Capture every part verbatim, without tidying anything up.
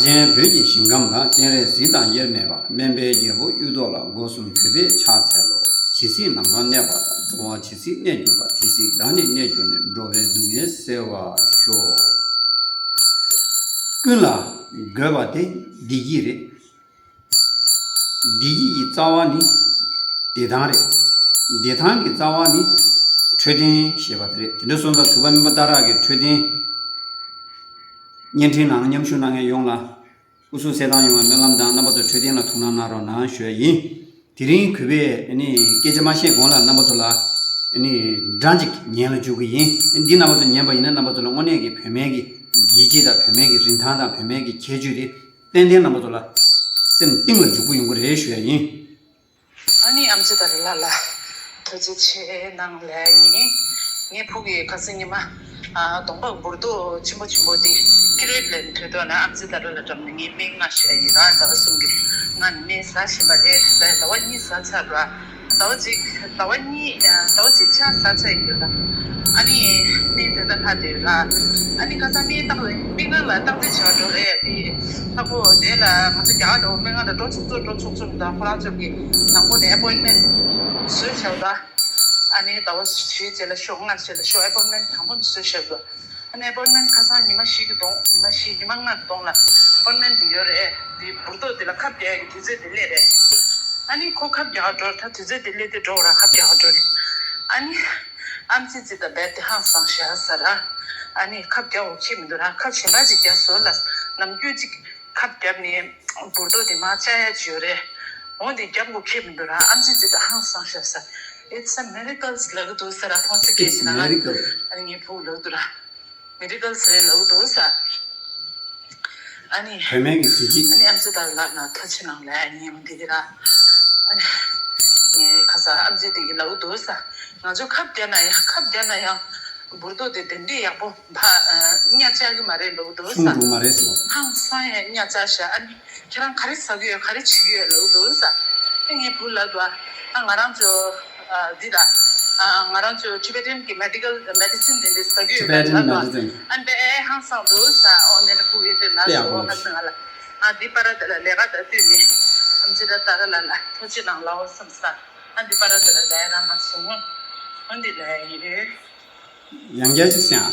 གཞན་བོད་ཀྱི་ཞིང་ཁམས་ལ། སྤྱན་རས་གཟིགས་དང་དབྱེར་མེད་པ། སྨན་པའི་རྒྱལ་པོ་གཡུ་ཐོག་ལ། སྒོ་གསུམ་གུས་པས་ཕྱག་འཚལ་ལོ། ཇི་སྲིད་ནམ་མཁའ་གནས་པ་དང་། འགྲོ་བ་ཇི་སྲིད་གནས་གྱུར་པ། དེ་སྲིད་བདག་ནི་གནས་གྱུར་ནས། འགྲོ་བའི་སྡུག་བསྔལ་སེལ་བར་ཤོག། ཀུན་ལ་དགོས་པ་དེ་བདེ་སྐྱིད་རེད། བདེ་སྐྱིད་ཀྱི་རྩ་བ་ནི་བདེ་ཐང་རེད། བདེ་ཐང་གི་རྩ་བ་ནི་འཕྲོད་བསྟེན་ཞེས་པ་དེ་རེད། དེ་འདྲ་སོང་ཙང་གུས་པ་སྨན་པ་ཏཱ་ར་གིས་འཕྲོད་བསྟེན་བརྙན་འཕྲིན་ནང་མཉམ་ཞུགས་གནང་མཁན་ཡོངས་ལ་སྐུ་གཟུགས་གསལ་ཐང་ཡོང་བའི་སྨོན་ལམ་དང་། རྣམ་པ་ཚོ་འཕྲོད་བསྟེན་ལ་ཐུགས་སྣང་གནང་རོགས་གནང་ཞུ་ཡ་ཡིན། དེ་རིང་གུས་པས་ཨ་ནི་སྐད་ཆ་མ་བཤད་གོང་ལ་རྣམ་པ་ཚོ་ལ་ཨ་ནི་སྒྲ་གཅིག་ཉན་ལ་འཇུག་གི་ཡིན། འདི་རྣམ་པ་ཚོ་ཉན་པ་ཡིན་ན་རྣམ་པ་ཚོ་ལ་དངོས་གནས་ཀྱི་བོད་སྨན་གྱི་ཡིད་ཆེས་དང་། བོད་སྨན་གྱི་རིན་ཐང་དང་། བོད་སྨན་གྱི་ཁྱད་ཆོས་དེ་ཏན་ཏན་རྣམ་པ་ཚོ་ལ་སེམས་གཏིང་ལ་འཇུག་པོ་ཡོང་གི་རེད་ཞུ་ཡ་ཡིན། ཨ་ནི་ཨམ་ཆི་ཏཱ་ར་ལགས་ལ་ཐུགས་རྗེ་ཆེ་གནང་ལབ་ཡིན། ངའི་བུ་གིས་ཁ་སང་ཉི་མ་ཨ་གདོང་པ་འབུར་ཏོག་ཆེན་པོ་ཆེན་པོ་དེ་ཀི་རེད་ལེན་དུས་ཐོག་ན་ཨམ་ཆི་ཏཱ་ར་ལ་འགྲམ་ནས་ངས་སྨན་མངགས་བཞག་ཡིན། རང་ཟླ་བ་གསུམ་གྱི་སྔ་ནས་སྨན་ཟ་བཞིན་པ་རེད། ད་ཟླ་བ་གཉིས་ཟ་ཚར་ར། ཟླ་བ་གཅིག་ཟླ་བ་གཉིས་ཟླ་བ་གཅིག་ཆ་ཟ་ཚར་ཡོད་ལ། ཨ་ནི་སྨན་དེ་འདྲ་ལྷག་བསྡད་ཡོད་ལ། ཨ་ནི་ཁ་སང་སྨན་བཏང་རེད། སྨན་ཁང་ལ་བཏང་རྩིས་བྱ་འགྲོ་རེད་དེ། ལྷག་པོ་དེ་ལ་ང་ཚོ་རྒྱ་གར་འགྲོ་སྨན་ཁང་ལ་འགྲོ་ཆོག་ཆོག་འགྲོ་ཆོག་ཆོག་དང་ཁོ་རང་ཚོ་གི་དང་པོ་ནས་ཨེ་པོའིན་མེན་བཟོས་བཞག་ད། ཨ་ནི་ཟླ་བ་བཞིའི་རྗེས་ལ་ཤོག་ལྔ་རྗེས་ལ་ཤོག་ཨེ་པོའིན་མེན་དང་པོ་ནས་བཟོས་བཞག་ད། ཨ་ནི་ཨེ་པོའིན་མེན་ཁ་སང་ཉི་མ་བཞི་གི་གདོང་ཉི་མ་བཞི་ཉི་མ་ལྔ་གི་གདོང་ལ་ཨེ་པོའིན་མེན་དེ་ཡོད་རེད། དེ་འབུར་ཏོག་དེ་ལ་ཁབ་རྒྱག་ཡག་གི་དུས་ཚོད་དེ་སླེབས་རེད། ཨ་ནི་ཁོ་ཁབ་རྒྱག་འགྲོ་ད་དུས་ཚོད་དེ་སླེབས་དེ་འགྲོ་ར་ཁབ་རྒྱག་འགྲོ་རེད། ཨ་ནི་ཨམ་ཙི་ཙི་ད་རྦད་དེ་ཧང་སང་ཤ་ཟ་ར། ཨ་ནི་ཁབ་རྒྱག་འོ་ཁྱི་མི་འདུག་ར་ཁབ་གཞན་པ་ཅིག་རྒྱག་བཟོ་ལ་ནམ་རྒྱུན་ཅིག་ཁབ་བརྒྱབ་ནས་འབུར་ཏོ་དེ་མར་བཅག་ཡ་ཅིག་ཡོད་རེད། འོ་འདི་བརྒྱབ་དགོས་ཁེལ་མི་འདུག་ར། ཨམ་ཙི་ཙི་ད་ཧང་སང་ཤ་ཟ། It's a miracles ལབ་གི་འདུག་ཟེར་ར། ཕོན་སི་སྐད་It's ཀྱི་ནང་ལ་miracle. ཨ་ནི་ངའི་བུ་ལབ་འདུག་ར། Miracles རེད་ལབ་གི་འདུག་ཟེར། ཨ་ནི་བུད་མེད་ཀྱི་གཟི་བརྗིད། ཨ་ནི་ཨམ་ཙི་ད་ལགས་ན་ཐ་ཆེ་ནང་ལ་ཉིན་མོ་འདི་གི་ར། ཨ་ནི་ངའི་ཁ་ས་ཨམ་ཙི་དེ་གི་ལབ་གི་འདུག་ཟེར། ང་ཚོ་ཁབ་རྒྱག་ན་ཡང་ཁབ་རྒྱག་ན་ཡང་འབུར་ཏོ་དེ་དེ་འདྲས་ཡག་པོ་ཕ་གཉའ་བཅག་གི་མ་རེད་ལབ་འདུག་ཆུང་ས། འགྲོ་མ་རེད་ཟེར་བ། ཧང་སང་ཡང་གཉའ་བཅག་ཤག་ཨ་ནི་ཁྱེད་རང་ག་རེ་ཟ་གི་ཡོད་ག་རེ་བྱེད་ཀྱི་ཡོད་ལབ་འདུག་ས། ཨ་ངའི་བུ་ལབ་འདུག་ཨ་ང་རང་ཚོ་འདི་ལ་ང་རང་ཚོ་Tibetan གི་medical medicine དེ་འདྲས་ཟ་གི་ཡོད་ལབ་འདུག Tibetan medicine. ཨ་ནི་ཨེ་ཧང་སང་འདུག་ས། ཨོ་ནེ་ན་བུ་ཡིན་དེ་ལ་དཔེ་ཡག་པོ་ཟོ་ཧ་ལབ་སོང་ང་ལ། ཨ་འདི་པ་ར་དེ་ལ་ལས་ཀ་དང་བསྟུན་ནས་ཨམ་ཙི་ད་ཏཱ་ར་ལ་ལ་ཐུགས་རྗེ་གནང་ལའོ་བསམ་ས། ཨ་འདི་པ་ར་དེ་ལ་ལས་ར་མ་སོང་། ཨ་འདི་ལས་ཡིན། ཡང་བསྐྱར་ཅིག་གསན་ཨ།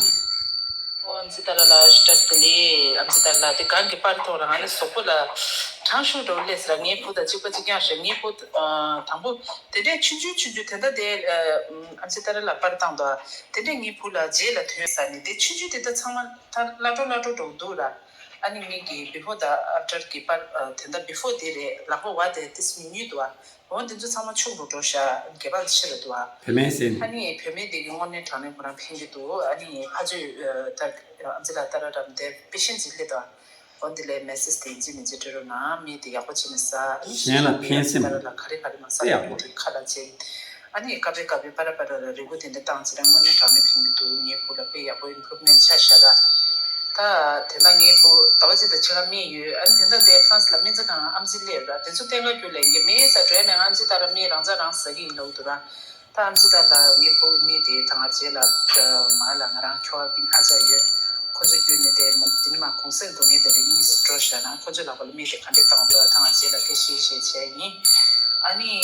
ཨོ་ཨམ་ཙི་ཏཱ་ར་ལ་ཞུ་ཏྲ་སི་ལི། ཨམ་ཙི་ཏཱ་ར་ལ་དེ་གང་གི་པར་ཐོག་རང་ཨ་ནི་གཟུགས་པོ་ལ་གྲང་ཤུགས་འགྲོ་སླེབས་ཟེར། ངའི་བུ་དང་གཅིག་པ་གཅིག་རྐྱང་ཞིག་ངའི་བུ་དང་པོ་དེ་འདྲས་ཆུང་ཆུང་ཆུང་ཆུང་དེ་འདྲ་དེ་ཨམ་ཙི་ཏཱ་ར་ལ་པར་བཏང་འདུག་དེ་འདྲས་ངའི་བུ་ལ་རྗེས་ལ་ཐོན་ས་ནི་དེ་ཆུང་ཆུང་དེ་འདྲ་ཚང་མ་ད་སླ་བྲོ་སླ་བྲོ་འགྲོ་འདུག་ར། ཨ་ནི་ངེད་ཀྱི་before དང་after གི་པར་དེ་འདྲ་before དེ་རེད། ལག་པ་བ་དེ་ཏིས་མི་ཉུལ་འདུག་ཨ། འོ་འདི་ཚོ་ཚང་མ་ཆུང་རུ་འགྲོ་ཤག་གད་པ་ཆེ་རུ་འདུག་ཨ། བུད་མེད་ཟེར་ནས། ཨ་ནི་བུད་མེད་དེ་གི་དངོས་གནས་དྲང་གནས་ཁོ་རང་ཕན་གྱི་འདུག་ཨ་ནི་ཕ་ཆོས་ད་ཨམ་ཙི་ལ་ཏཱ་ར་རམ་དེ་པེ་ཤེན་ཅིག་སླེབས་འདུག་ཨ། འོ་འདི་ལས་མེ་སེ་ཇི་དེ་ཡིན་གཅིག་མིན་གཅིག་སྤྲོད་རོགས་གནང་། མི་དེ་ཡག་པོ་བྱས་ནས་ཟ། ཨ་ནི་གཞན་ལ་ཕན་སེམས་ཏཱ་ར་ལ་ག་རེ་ག་རེ་མ་ཟ་དཔེ་ཡག་པོ་ཡག་པོ་རེད། དེ་ཁ་ལ་བྱས། ཨ་ནི་སྐབས་རེ་སྐབས་རེ་པ་ར་པ་ར་ལ་རེ་སྐུལ་དེ་འདྲ་བཏང་ཅི་ར་དངོས་གནས་དྲང་གནས་ཕན་གྱི་འདུག་ངའི་བུ་ལ་དཔེ་ཡག་པོ་improvement ཆགས་ཤག་ར། ད་དེ་ན་ངའི་བུ་ཟླ་བ་གཅིག་དང་ཕྱེད་ཀ་རྨས་ཡོད། ཨ་ནི་དེ་འདྲ་དེ་ཧྥ་རན་སི་ལ་སྨན་རྩིས་ཁང་ཨམ་ཙི་སླེབས་ར། དེ་ཚོ་བསྟན་ག་རྒྱུ་ལས་འགན་མེད་ས་འགྲོ་ཡ་མེད། ཨམ་ཙི་ད་ར་སྨན་རང་ཚ་རང་ཟ་གི་ཡིན་ལབ་འདུག་ར། ད་ཨམ་ཙི་ད་ལ་ངའི་ཕུ་གུ་མི་དེ་ད་ང་རྗེས་ལ་མ་ལ་ང་རང་ཁྱོ་ག་པིན་ཨ་ཅག་ཡོད། ཁོ་ཚོ་བརྒྱུད་ནས་དེ་མ་དེ་ནི་མ་གུང་སེང་སྡུག་བསྔལ་དེ་འདྲ་གཉིས་སུ་འགྲོ་བཞག་ན་ཁོ་ཚོའི་ལག་པ་ལ་མི་དེ་ག་འདྲས་བཏང་འདུག་ད་ང་རྗེས་ལ་དེ་ཤེས་ཤེས་བྱས་ཡིན། ཨ་ནི།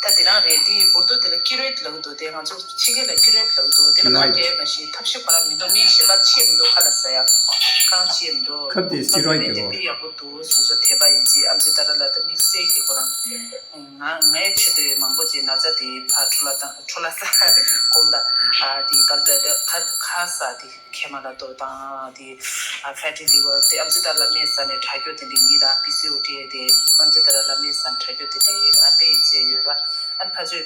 ད་དེ་རང་རེད། དེ་འབུར་ཏོ་དེ་ལ་ཀི་རོད་ལབ་འདུག་དེ་ང་ཚོ་ཕྱི་རྒྱལ་ལ་ཀི་རོད་ལབ་འདུག་དེ་ལ་ཁ་གྱེས་མ་ཤེས་ཐབས་ཤེས་ཁོ་རང་མི་འདུག་མི་གཞན་པ་ཆེས་མི་འདུག་ཁ་ལ་ཟ་ཡ་རྐང་ཆེས་མི་འདུག་ཁབ་དེ་སི་རོ་ཡི་དེ་གོ་དཔེ་ཡག་པོ་འདུག་སོ་སོ་དད་པ་ཡིན་གཅིག་ཨམ་ཙི་ཏཱ་ར་ལ་ད་དམིགས་བསལ་གྱི་ཁོ་རང་། ང་ངའི་ཆེད་དུ་མང་པོ་ཅིག་ན་ཚ་དེ་ཕར་འཕྲོ་བརླག་བཏང་འཕྲོ་བརླག་ས་གོང་དང་ཨ་དེ་ག་ལ་ད་ཁ་ཁ་ས་དེ་མཁལ་མ་ལ་གཏོར་བཏང་དེ་ཨ་fatty liver དེ་ཨམ་ཙི་ཏཱ་ར་ལ་སྨན་ཟ་ནས་དྲག་སྐྱོ་དེ་འདྲ་ཡིན་ར། པི་སི་ཨོ་ཌི་དེ་ཨམ་ཙི་ཏཱ་ར་ལ་སྨན་ཟ་ནས་དྲག་སྐྱོ་དེ་འདྲ་ཡིན་ང་དཔེ་ཡིད་ཆེས་ཡོད་ར། ཨ་ནི་ཕ་ཚོས་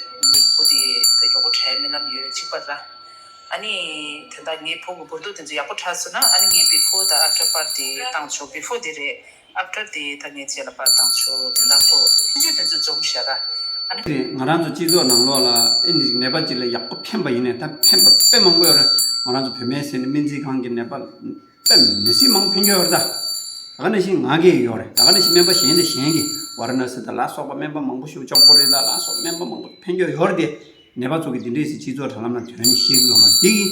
བུ་དེ་ད་མགྱོགས་པོ་དྲག་རྨི་ལམ་ཡོད་གཅིག་པ་ར། ཨ་ནི་དེ་འདྲ་ངའི་ཕུ་གུ་འབུར་ཏོ་དེ་ཚོ་ཡག་པོ་དྲག་སོང་ན་ཨ་ནི་ངའི་before དང་after པར་དེ་བཏང་ཆོག before དེ་རེད། after དེ་ད་ངས་རྗེས་ལ་པར་བཏང་ཆོག་དེ་འདྲ་ཁོ་སྤྱི་སྤྱོད་དེ་ཚོ་འཛོམས་ཤག་ར། ཨ་ནི། དེ་ང་རང་ཚོ་སྤྱི་ཚོགས་ནང་ལོགས་ལ་ཨེ་འདི་ནད་པ་ཅིག་ལ་ཡག་པོ་ཕན་པ་ཡིན་ནའི་ད་ཕན་པ་དཔེ་མང་པོ་ཡོད་རེད། ང་རང་ཚོ་བུད་མེད་ཟེར་ནས་སྨན་རྩིས་ཁང་གི་ནད་པ་དཔེ་མི་སྲིད་མང་པོ་ཕན་གྱི་ཡོད་རེད་ད། ད་ག་ནང་བཞིན་ང་གིས་ཡོད་རེད། ད་ག་ནང་བཞིན་སྨན་པ་གཞན་དང་གཞན་གྱིས་ཝ་ར་ཎ་སི་དང་ལ་སོགས་པ་སྨན་པ་མང་པོ་ཞིག་ལྕོགས་པོ་རེད་ད་ལ་སོགས་སྨན་པ་མང་པོ་ཕན་གྱི་ཡོད་རེད་དེ། ནད་པ་ཚོ་གིས་འདི་འདྲས་སེ་སྤྱི་ཚོགས་དྲ་ལམ་ལ་ཐོན་ནས་བཤད་ཀྱི་ཡོད་མ་རེད། འདི་གི་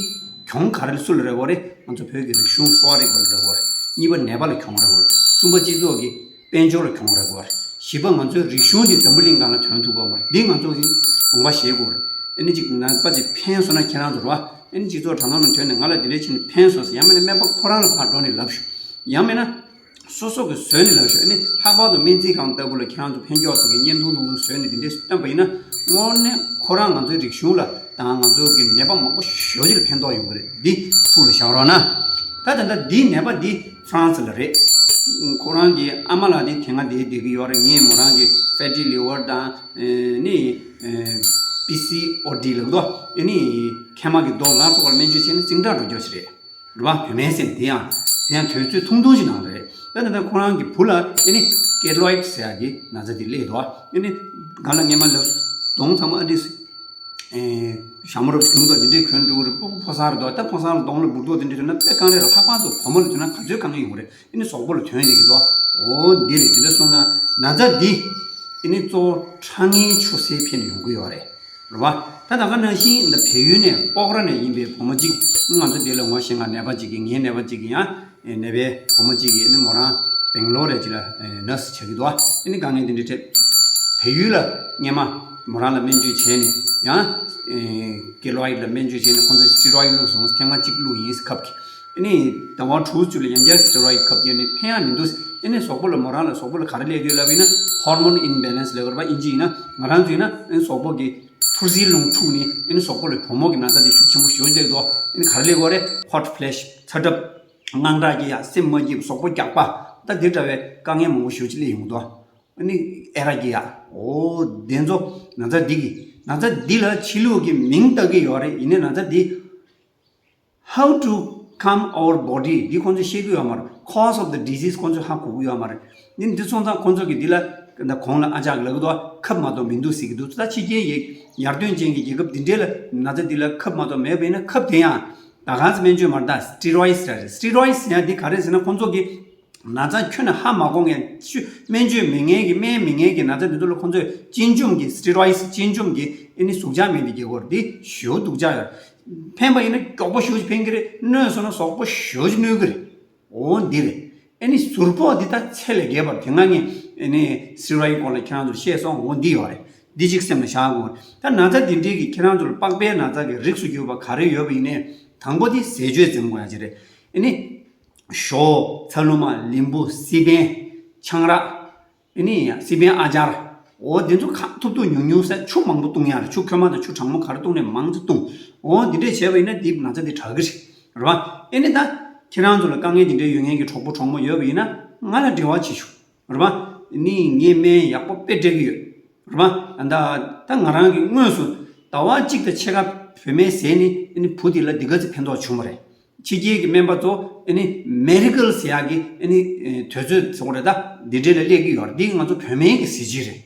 གྱོང་ག་རེ་སུ་ལ་རག་གི་རེད། ང་ཚོ་བོད་ཀྱི་རིག་གཞུང་གསོ་བ་རིག་པ་ལ་རག་གི་རེད། གཉིས་པ་ནད་པ་ལ་གྱོང་རག་གི་ཡོད་རེད། གསུམ་པ་སྤྱི་ཚོགས་ཀྱི་དཔལ་འབྱོར་ལ་གྱོང་རག་གི་ཡོད་རེད། བཞི་པ་ང་ཚོའི་རིག་གཞུང་འདི་འཛམ་བུ་གླིང་སྒང་ལ་ཐོན་ཐུབ་ཀྱི་ཡོད་མ་རེད། འདི་ང་ཚོ་གིས་དགོངས་པ་བཞེས་དགོས་རེད། ཨ་ནི་ཅིག་ནད་པ་ཅིག་ཕན་སོང་ན་ཁྱེད་རང་ཚོ་རེད་བ། ཨ་ནི་སྤྱི་ཚོགས་དྲ་ལམ་ལ་ཐོན་ནས་ང་ལ་འདི་འདྲ་བྱས་ནས་ཕན་སོང་ཟེར། ཡང་མིན་ན་སྨན་པ་ཁོ་རང་ལ་ཕར་འགྲོ་ནས་ལབ་ཤོག་ཡང་མིན་ན། སོ་སོ་གིས་བཟོས་ནས་ལབ་ཤོག་ཨ་ནི་ལྷག་པར་དུ་སྨན་རྩིས་ཁང་ལྟ་བུ་ལ་ཁྱེད་རང་ཚོ་ཕན་ཐོགས་ཐུབ་ཀྱི་བརྙན་ཐུང་ཐུང་ཐུང་བཟོས་ནས་འདི་འདྲས་བཏོན་པ་ཡིན་ན། དངོས་གནས་ཁོ་རང་ང་ཚོའི་རིག་གཞུང་ལ་དང་ང་ཚོ་གི་ནད་པ་མང་པོ་ཞེ་པོ་ཅིག་ལ་ཕན་ཐོགས་ཡོང་གི་རེད། འདི་ཐུགས་ལ་བཞག་རོགས་གནང་། ད་ད་ལྟ་འདིའི་ནད་པ་འདི་ཧྥ་རན་སི་ལ་རེད། ཁོ་རང་གི་ཨ་མ་ལགས་འདི་དེ་སྔ་འདིར་བསྡད་ཀྱི་ཡོད་རེད། ངས་མོ་རང་གི་ཕེ་ཊི་ལི་ཝར་དང་ནི་པི་སི་ཨོ་ཌི་ལབ་དོ་ཨ་ནི་མཁལ་མ་གི་རྡོ་ལ་སོགས་པར་སྨན་བཅོས་བྱས་ནས་ཟིང་དྲག་འགྲོ་རྒྱུ་ཞིག་རེད། རེད་བ། བུད་མེད་སེམས་དེ་ཡང་དེ་ཡང་དུས་ཚོད་ཐུང་ཐུང་ཞིག་ནང་ལ་རེད། ད་ད་ལྟ་ཁོ་རང་གི་བུ་ལ་ཨེ་ནི་ཀེ་ལོ་ཡིད་ཟེར་ཡག་གི་ན་ཚ་དེ་སླེབས་འདུག་ཨེ་ནི་གང་ལ་སྔས་མ་ལབ་གདོང་ཚང་མ་ཨ་འདྲི་ཞྭ་མོ་རབ་གྱོང་དང་འདི་འདྲའི་གྱོན་འགྲོ་གི་རེད། སྤུ་གུ་ཕོ་གསར་རེད་འདུག་ད་ཕོ་གསར་ལ་གདོང་ལ་འབུར་རྡོག་དེ་འདྲ་ཐོན་ན་དཔེ་དཀའ་ལས་རེད། ལྷག་པར་དུ་བུ་མོ་ལ་ཐོན་ན་ག་ཚོད་དཀའ་ངལ་ཡོང་གི་རེད། ཨེ་ནི་གཟུགས་པོ་ལ་ཐོན་བསྡད་ཀྱི་འདུག་འོ་འདི་རེད། འདི་འདྲ་སོང་ཙང་ན་ཚ་འདི་ཨེ་ནི་གཙོ་བོ་ཁྲག་ངན་ཆུ་སེར་འཕེལ་ནས་ཡོང་གི་ཡོད་རེད། རེད་བ། ད་ད་ག་ནང་བཞིན་འདི་བལ་ཡུལ་ནས་སྤོག་ར་ནས་ཡིན་པའི་བུ་མོ་གཅིག་ང་ཚོ་འདི་ལ་ངོ་ཤེས་ང་ནད་པ་གཅིག་གིས་ངའི་ནད་པ་གཅིག་གིས་ཡང་ནད་པའི་བུ་མོ་གཅིག་གིས་ནི་མོ་རང་སྦེང་ལོར་རེད་ཅིག་ལ་ནར་སི་བྱེད་ཀྱི་འདུག་ཨ་ནི་དཀའ་ངལ་འདི་འདྲ་འཕྲད། བལ་ཡུལ་ལ་སྔས་མ་མོ་རང་ལ་སྨན་བཅོས་བྱས་ནས་ཡང་ཀེ་ལོ་ཡིད་ལ་སྨན་བཅོས་བྱས་ནས་ཁོང་ཚོས་སི་ཊི་རོ་ཡིད་བླུགས་སོང་། ཐེངས་མ་གཅིག་བླུགས་ཡིན་ཁབ་ཀྱི། ཨ་ནི་ཟླ་བ་དྲུག་ཙམ་ལ་ཡང་བསྐྱར་སི་ཊི་རོ་ཡིད་ཁབ་ཀྱི་ཨ་ནི་ཕན་ཡག་མི་འདུག་ཨ་ནི་གཟུགས་པོ་ལ་མོ་རང་ལ་གཟུགས་པོ་ལ་ག་རེ་སླེབས་ཀྱི་ཡོད་ལབ་ཡིན་ན་ཧོར་མོན་ཨིམ་བེ་ལན་སི་ལབ་དགོས་རེད་པ། དབྱིན་ཇི་ཡིན་ན་ང་རང་ཚོ་ཡིན་ན་ཨ་ནི་གཟུགས་པོ་གི་ཐུར་སིལ་རླུང་འཁྲུགས་ནས་ཨ་ནི་གཟུགས་པོ་ལ་བུ་མོ་གི་ན་ཚ་དེ་ཤུགས་ཆེན་པོ་ཞེ་པོ་སླེབས་འདུག་ཨ་ནི་ག་རེ་སླེབས་ཀྱི་ཡོད་རེད། ཧོ་ཊི་ཕི་ལེ་ཤི། ཚ་གྲབས། དངངས་སྐྲག་སྐྱེ་ཡག་སེམས་མ་སྐྱིད་པ། གཟུགས་པོ་རྒྱགས་པ། ད་འདི་འདྲ་བའི་དཀའ་ངལ་མང་པོ་ཞེ་པོ་ཅིག་སླེབས་ཡོང་གི་འདུག་ཨ་ནི་ཨེ་རག་སྐྱེ་ཡག་འོ་དེ་ཚོ་ན་ཚ་འདི་གི་ན་ཚ་འདི་ལ་ཕྱི་ལུགས་ཀྱི་མིང་བཏགས་ཀྱི་ཡོད་རེད། ཡིན་ནའི་ན་ཚ་འདི་How to calm our body འདི་ཁོང་ཚོས་ཤེས་ཀྱི་ཡོད་མ་རེད། Cause of the disease ཁོང་ཚོས་ཧ་གོ་གི་ཡོད་མ་རེད། འདི་འདི་སོང་ཙང་ཁོང་ཚོ་གིས་འདི་ལ་ད་གོང་ལ་ཨ་ཅག་ལབ་ཀྱི་འདུག་ཁབ་མ་གཏོགས་མི་འདུག་ཟེར་གྱི་འདུག་ད་ཕྱི་རྒྱལ་ཡི་ཡར་ཐོན་ཅན་གྱི་རྒྱལ་ཁབ་འདི་འདྲའི་ལ་ན་ཚ་འདི་ལ་ཁབ་མ་གཏོགས་མེད་པ་ཡིན་ན་ཁབ་དེ་ཡང་ད་ག་ཚོད་སྨན་བཅོས་མ་རེད། ད་སི་ཊི་རོ་ཡིད་རེད། སི་ཊི་རོ་ཡིད་ཟེར་ཡག་འདི་ག་རེ་ཟེར་ན་ཁོང་ཚོ་གིས་ན་ཚ་ཁྱོན་ནས་ཧ་མ་གོ་མཁན་ཤུ་སྨན་བཅོས་མེད་མཁན་གྱི་སྨན་མེད་མཁན་གྱི་ན་ཚ་འདི་ཚོ་ལ་ཁོང་ཚོས་གཅིན་འཇོམས་ཀྱི་སི་ཊི་རོ་ཡིད་གཅིན་འཇོམས་ཀྱི་ཨ་ནི་ཟུག་གཅོག་སྨན་འདི་རྒྱག་གི་ཡོད་རེད། འདི་ཞེ་པོ་སྡུག་ཅག་ཡོད་རེད། ཕན་པ་ཡིན་ན་མགྱོགས་པོ་ཞེ་པོ་ཅིག་ཕན་གྱི་རེད། གནོད་སོང་ན་གཟུགས་པོ་ཞེ་པོ་ཅིག་གནོད་ཀྱི་རེད། འོ་འདི་རེད། ཨ་ནི་ཟུར་ཕོག་འདི་ད་ཚད་ལས་བརྒལ་བར་དེ་སྔ་ངས་ཨ་ནི་སི་ཊི་རོ་ཡིད་སྐོར་ལ་ཁྱེད་རང་ཚོར་བཤད་སོང་། འོ་འདི་ཡོད་རེད། འདི་གཅིག་སེམས་ལ་བཞག་དགོས་རེད། ད་ན་ཚ་འདི་འདྲའི་གི་ཁྱེད་རང་ཚོར་པགས་པའི་ན་ཚ་གི་རིགས་སུ་གྱུར་པ་ག་རེ་ཡོད་པ་ཡིན་ནའི་དང་པོ་དེ་ཟས་སྤྱོད་འཛེམ་དགོས་ཡག་ཅིག་རེད། ཨ་ནི་ཞོ། ཚ་ལུ་མ། ལིམ་བུ། སི་པན། ཆང་རག་ཨ་ནི་སི་པན་ཨ་ཅར། འོ་འདི་ཚོ་གང་ཐུབ་ཐུབ་ཉུང་ཉུང་ཟ། ཆུ་མང་པོ་བཏུང་ཡག་རེད། ཆུ་ཁོལ་མ་དང་ཆུ་གྲང་མོ་ག་རེ་བཏུང་ནའི་མང་ཙམ་བཏུང་། འོ་འདི་འདྲས་བྱས་པ་ཡིན་ན་འདི་ན་ཚ་འདི་དྲག་གི་རེད། རེད་བ། ཨ་ནི་ད་ཁྱེད་རང་ཚོ་ལ་དཀའ་ངལ་འདི་འདྲས་ཡོད་མཁན་གྱི་གྲོགས་པོ་གྲོགས་མོ་ཡོད་པ་ཡིན་ན་ང་ལ་འབྲེལ་བ་བྱེད་ཤོག་རེད་བ། ཨ་ནི་ངས་སྨན་ཡག་པོ་དཔེ་སྤྲད་ཀྱི་ཡོད། རེད་བ། ད་ད་ང་རང་གིས་དངོས་སུ་ཟླ་བ་གཅིག་དང་ཕྱེད་ཀ་བུད་མེད་བཟས་ནི་ཨ་ནི་བུ་འདི་ལ་འདི་ག་ཚོད་ཕན་ཐོགས་བྱུང་བ་རེད། ཕྱི་རྒྱལ་གྱི་སྨན་པ་ཚོ་ཨ་ནི་མེ་རི་ཀལ་ཟེར་ཡག་གི་ཨ་ནི་དུས་ཚོད་ཟེར་བ་རེད། ད་འདི་འདྲས་ལ་སླེབས་ཀྱི་ཡོད་རེད། འདི་ང་ཚོ་བུད་མེད་ཀྱི་གཟི་བརྗིད་རེད།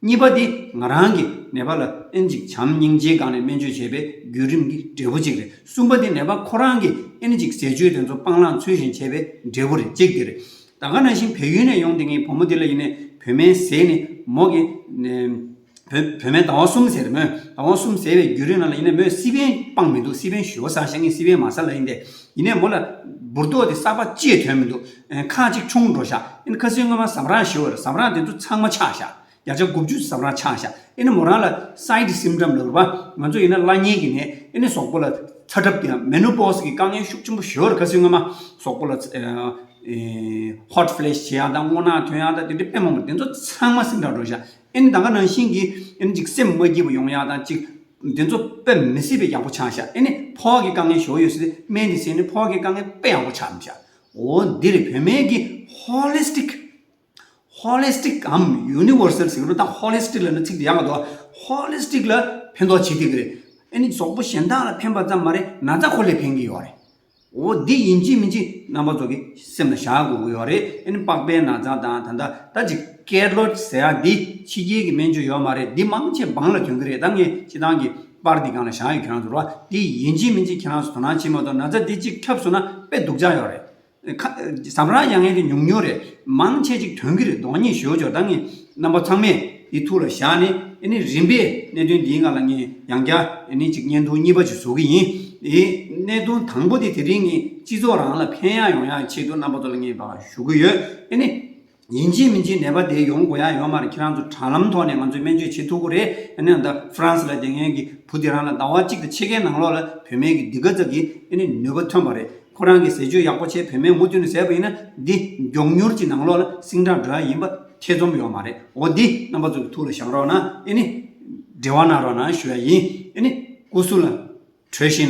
གཉིས་པ་འདི་ང་རང་གིས་ནད་པ་ལ་ཨ་ནི་ཅིག་བྱམས་སྙིང་རྗེའི་སྒང་ནས་སྨན་བཅོས་བྱས་པའི་བརྒྱུད་རིམ་གྱི་འབྲས་བུ་ཅིག་རེད། གསུམ་པ་འདི་ནད་པ་ཁོ་རང་གིས་ཨ་ནི་ཅིག་ཟས་སྤྱོད་དེ་ཚོ་སྤང་བླང་ཚུལ་བཞིན་བྱས་པའི་འབྲས་བུ་རེད། གཅིག་འདི་རེད། ད་ག་ནང་བཞིན་བལ་ཡུལ་ནས་ཡོང་དེ་ངའི་བུ་མོ་འདི་ལ་ཡིན་ནའི་བུད་མེད་བཟས་ནས་མོ་གི་ནས་བུད་བུད་མེད་ཟླ་བ་གསུམ་ཟེར་མོད། ཟླ་བ་གསུམ་ཟས་པའི་བརྒྱུད་རིམ་ནང་ལ་ཡིན་ནའི་མོས་སི་པན་སྤངས་མི་འདུག་སི་པན་ཞེ་པོ་ཟ་ཤག་ངས་སི་པན་མ་ཟ་ལབ་ཡིན་ཏེ། ཡིན་ནའི་མོ་ལ་འབུར་རྡོག་དེ་གསར་པ་ཅི་ཡང་ཐོན་མི་འདུག་ཁ་ཅིག་ཆུང་འགྲོ་ཤག་ཨ་ནི་ཁ་སང་སྔོན་མ་ཟམ་རག་ཞེ་པོ་རེད། ཟམ་རག་དེ་ཚོ་ཚང་མ་ཆག་ཤག་བརྒྱ་ཆ་དགུ་བཅུ་ཟམ་རག་ཆག་ཤག་ཨ་ནི་མོ་རང་ལ་སའིཌ་སིམ་ཊམ་ལབ་རེད་པ། ང་ཚོ་ཡིན་ན་བླ་གཉན་གྱི་ནད། ཨ་ནི་གཟུགས་པོ་ལ་ཚ་གྲབས་དེ་ཡང་མེ་ནོ་པོ་སི་གི་དཀའ་ངལ་ཤུགས་ཆེན་པོ་ཞེ་པོ་རེད། ཁ་སང་སྔོན་མ་གཟུགས་པོ་ལ་ཨ་ཧོ་ཊི་ཕི་ལེ་ཤི་བྱེད་ཡག་དང་རྔུལ་ནག་ཐོན་ཡག་དང་དེ་འདྲ་དཔེ་མང་པོ་དེ་ཚོ་ཚང་མ་སིམ་ཊམ་འགྲོ་ཤག་ཨ་ནི་ད་ག་ནང་བཞིན་གྱི་ཨ་ནི་ཅིག་སེམས་མ་སྐྱིད་པ་ཡོང་ཡག་དང་ཅིག་དེ་ཚོ་དཔེ་མི་སྲིད་པའི་ཡག་པོ་ཆགས་ཤག་ཨ་ནི་ཕོགས་ཀྱི་དཀའ་ངལ་ཞེ་པོ་ཡོད་ཟེར་ཏེ་སྨན་དེ་ཟས་ནས་ཕོགས་ཀྱི་དཀའ་ངལ་དཔེ་ཡག་པོ་ཆགས་མི་ཤག་འོ་འདི་རེད། བུད་མེད་ཀྱི་ཧོ་ལི་སི་ཊིག་ཧོ་ལི་སི་ཊིག་གམ་ཡུ་ནི་ཝར་སལ་ཟེར་གི་རེད། ད་ཧོ་ལི་སི་ཊིག་ལབ་ན་ཚིག་དེ་ཡག་ག་འདུག་ཧོ་ལི་སི་ཊིག་ལ་ཕན་ཐོགས་བྱེད་ཐུབ་ཀྱི་རེད། ཨ་ནི་གཟུགས་པོ་གཞན་དག་ལ་ཕན་པ་ཙམ་མ་རེད། ན་ཚ་ཁོ་ལ་ཕན་གྱི་ཡོད་རེད། འོ་འདི་ཡིན་གཅིག་མིན་གཅིག་རྣམ་པ་ཚོ་གིས་སེམས་ལ་བཞག་དགོས་ཀྱི་ཡོད་རེད། ཨ་ནི་པགས་པའི་ན་ཚ་དང་ད་ལྟ་ད་ཅིག་ཀེ་ལོ་ཌི་ཟེར་ཡག་འདི་ཕྱི་རྒྱལ་གྱི་སྨན་བཅོས་ཡོད་མ་རེད། འདི་མང་ཆེ་འབངས་ལ་ཐོན་གྱི་རེད། ད་ངས་སྤྱིར་བཏང་གི་པར་འདི་སྒང་ལ་བཞག་ཡོད། ཁྱེད་རང་ཚོ་རོགས་འདི་ཡིན་གཅིག་མིན་གཅིག་ཁྱེད་རང་ཚོ་དོ་སྣང་བྱེད་མ་གཏོགས་ན་ཚ་འདི་གཅིག་ཁྱབ་སོང་ན་དཔེ་སྡུག་ཅག་ཡོད་རེད། ཁ་ཟམ་རག་ཡག་མཁན་དེ་ཉུང་ཉུང་རེད། མང་ཆེ་ཅིག་ཐོན་གྱི་རེད། གདོང་ཉེས་ཞེ་པོ་ཅིག་ད་ངས་རྣམ་པ་ཚང་མས་འདི་ཐུགས་ལ་བཞག་ནས་ ཨ་ནི་རིམ་པས་གནད་དོན་འདིའི་སྒང་ལ་ངས་ཡང་བསྐྱར་ཨ་ནི་ཅིག་བརྙན་ཐུང་གཉིས་པ་ཅིག་བཟོ་གི་ཡིན། ཨེ་གནད་དོན་དང་པོ་དེ་དེ་རིང་ངས་སྤྱི་ཚོགས་རང་ལ་ཕན་ཡག་ཡོང་ཡག་ཆེད་དུ་རྣམ་པ་ཚོ་ལ་ངས་ཕར་ཞུ་གི་ཡོད། ཨ་ནི་ཡིན་གཅིག་མིན་གཅིག་ནད་པ་དེ་ཡོང་དགོས་ཡག་ཡོད་མ་རེད། ཁྱེད་རང་ཚོ་དྲ་ལམ་ཐོག་ནས་ང་ཚོས་སྨན་བཅོས་བྱེད་ཐུབ་ཀྱི་རེད། ཨ་ནི་ད་ཧྥ་རན་སི་ལ་བསྡད་མཁན་གྱི་བུ་དེ་རང་ལ་ཟླ་བ་གཅིག་དང་ཕྱེད་ཀའི་ནང་ལོགས་ལ་བོད་སྨན་གྱི་འདི་ག་ཙམ་གྱི་ཨ་ནི་ནུས་པ་ཐོན་པ་རེད། ཁོ་རང་གིས་ཟས་སྤྱོད་ཡག་པོ་བྱས་བོད་སྨན་མུ་མཐུད་ནས་བཟས་པ་ཡིན་ན་འདི་མགྱོགས་མྱུར་གྱི་ནང་ལོགས་ལ་སིང་དྲག་འགྲོ་ཡག་ཡིན་པ་ཐེ་ཚོམ་ཡོད་མ་རེད། འོ་འདི་རྣམ་པ་ཚོ་གི་ཐུགས་ལ་བཞག་རོགས་གནང་། ཨ་ནི་འབྲེལ་བ་གནང་རོགས་གནང་ཞུ་ཡག་ཡིན། ཨ་ནི་སྐུ་གཟུགས་ལ་བྲོས་ཤིག་ན།